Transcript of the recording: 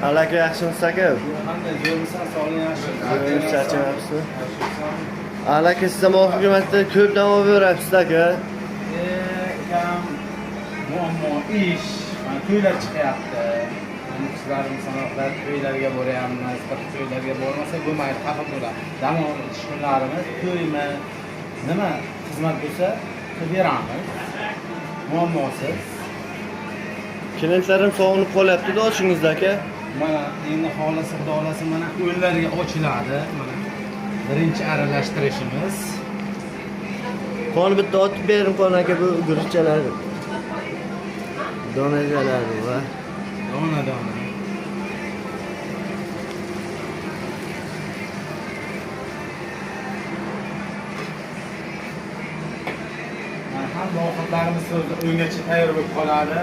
Aka yaxshimisiz aka? Qanday zo'rmisan, sog'lig'ing yaxshimi? Zo'rim, charchamayapsizmi? Aka siz ham oxirgi marta ko'p dam olib beryapsiz aka. Ukam muammo ish, mana to'ylar chiqyapti. Muxlislarimiz sanoqlar to'ylarga boryapmiz. Bir to'ylarga bormasak bo'lmaydi, xafa bo'ladi. Dam olish kunlarimiz to'ymi, nima xizmat bo'lsa qilib beramiz. Muammosiz. Klientlarim sog'inib qolyapti-da oshingizda aka. Mana endi xolasa xudo xolasa mana o'nlarga ochiladi. Mana birinchi aralashtirishimiz. Qon bitta otib bering qon aka bu guruchchalarni. Donachalarni va Dona dona. Mana hamma ovqatlarimiz o'ngacha tayyor bo'lib qoladi.